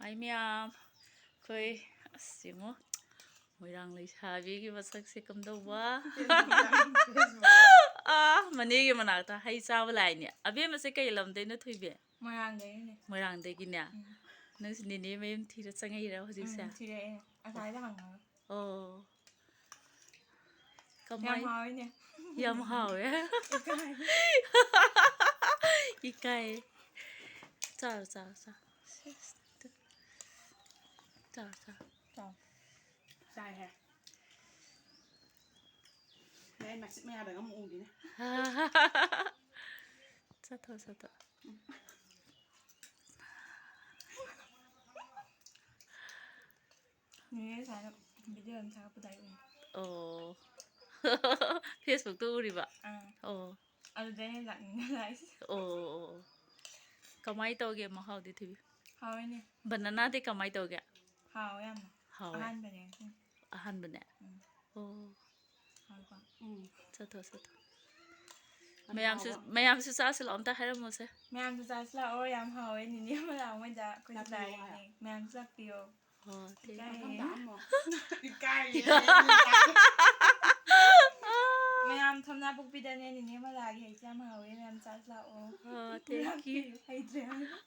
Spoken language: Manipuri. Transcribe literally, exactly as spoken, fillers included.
ꯍꯥꯏ ꯃꯌꯥꯝ, ꯑꯩꯈꯣꯏ, ꯑꯁ, ꯌꯦꯡꯉꯣ, ꯃꯣꯏꯔꯥꯡ ꯂꯩꯁꯥꯕꯤꯒꯤ ꯃꯁꯛꯁꯦ ꯀꯝꯗꯧꯕ? ꯑꯥ, ꯃꯅꯦꯒꯤ ꯃꯅꯥꯛꯇ ꯍꯩ ꯆꯥꯕ ꯂꯥꯛꯏꯅꯦ꯫ ꯑꯕꯦꯝꯃꯁꯦ ꯀꯩ ꯂꯝꯗꯩꯅꯣ, ꯊꯣꯏꯕꯤ? ꯃꯣꯏꯔꯥꯡꯗꯒꯤꯅꯦ꯫ ꯃꯣꯏꯔꯥꯡꯗꯒꯤꯅꯦ? ꯎꯝ꯫ ꯅꯪꯁꯨ ꯅꯦꯅꯦ ꯃꯌꯨꯝ ꯊꯤꯔ ꯆꯪꯉꯛꯏꯔꯣ ꯍꯧꯖꯤꯛꯁꯦ? ꯎꯝ, ꯊꯤꯔꯛꯑꯦ꯫ ꯉꯁꯥꯏꯗ ꯍꯪꯉꯒ꯫ ꯑꯣ꯫ ꯌꯥꯝ ꯀꯃꯥꯏ? ꯍꯥꯎꯋꯤꯅꯦ꯫ ꯌꯥꯝ ꯍꯥꯎꯋꯦ꯫ ꯏꯀꯥꯏ꯫ ꯏꯀꯥꯏ꯫ ꯆꯥꯔꯣ, ꯆꯥꯔꯣ, ꯆꯥꯔꯣ꯫ ꯆꯥꯔꯣ, ꯆꯥꯔꯣ꯫ ꯆꯥꯎ꯫ ꯆꯥꯏꯍꯦ꯫ ꯑꯩ ꯃꯆꯤꯠ ꯃꯌꯥꯗꯒ ꯑꯃꯨꯛ ꯎꯈꯤꯅꯦ꯫ ꯆꯠꯊꯣꯛ, ꯆꯠꯊꯣꯛ꯫ ꯅꯦꯅꯦ ꯁꯨꯃꯥꯏꯅ video ꯑꯃ ꯊꯥꯒꯠꯄꯗ ꯑꯩ ꯎꯏ꯫ ꯑꯣ꯫ Facebook ꯇ ꯎꯔꯤꯕ? ꯑꯥ꯫ ꯑꯣ꯫ ꯑꯗꯨꯗꯩꯅꯦ ꯂꯥꯛꯅꯤꯡꯉ ꯂꯥꯛꯏꯁꯦ꯫ ꯑꯣ, ꯑꯣ, ꯑꯣ꯫ ꯀꯃꯥꯏ ꯇꯧꯒꯦ ꯃꯍꯥꯎꯗꯤ, ꯊꯣꯏꯕꯤ? ꯍꯥꯎꯋꯦꯅꯦ꯫ Banana ꯗꯤ ꯀꯃꯥꯏ ꯇꯧꯒꯦ? ꯍꯥꯎꯋꯦ ꯌꯥꯝꯅ꯫ ꯍꯥꯎꯋꯦ꯫ ꯑꯍꯥꯟꯕꯅꯦ ꯉꯁꯤ꯫ ꯑꯍꯥꯟꯕꯅꯦ? ꯎꯝ꯫ ꯑꯣ꯫ ꯍꯥꯎꯋꯦꯀꯣ? ꯎꯝ꯫ ꯆꯠꯊꯣꯛ, ꯆꯠꯊꯣꯛ꯫ ꯌꯥꯝ ꯃꯌꯥꯝꯁꯨ, ꯍꯥꯎꯕ꯫ ꯃꯌꯥꯝꯁꯨ ꯆꯥꯁꯤ ꯂꯥꯛꯑꯣ, ꯑꯝꯇ ꯍꯥꯏꯔꯝꯃꯣꯁꯦ꯫ ꯃꯌꯥꯝꯁꯨ ꯆꯥꯁꯤ ꯂꯥꯛꯑꯣ, ꯌꯥꯝ ꯍꯥꯎꯋꯦ꯫ ꯅꯤꯅꯦ ꯑꯃ ꯂꯥꯛꯑꯣ ꯃꯣꯏꯗ, ꯑꯩꯈꯣꯏꯁꯨ ꯂꯥꯛꯄꯤꯌꯣ ꯆꯥꯔꯤꯅꯦ꯫ ꯍꯥꯏꯌꯣ꯫ ꯑꯣ, thank you꯫ ꯏꯀꯥꯏꯌꯦ꯫ ꯃꯊꯪꯗ ꯑꯃꯨꯛ꯫ ꯏꯀꯥꯏꯌꯦ꯫ ꯃꯌꯥꯝ ꯊꯝꯅꯥ ꯄꯣꯛꯄꯤꯗꯅꯦ ꯅꯤꯅꯦ ꯃꯂꯥꯒꯤ ꯍꯩꯁꯦ ꯌꯥꯝ ꯍꯥꯎꯋꯦ, ꯃꯌꯥꯝ ꯆꯥꯁꯤ ꯂꯥꯛꯑꯣ꯫ ꯑꯣ, thank you꯫ ꯂꯥꯛꯄꯤꯌꯨ꯫ ꯍꯩꯇ꯭ꯔꯦ ꯍꯥꯏꯕ꯫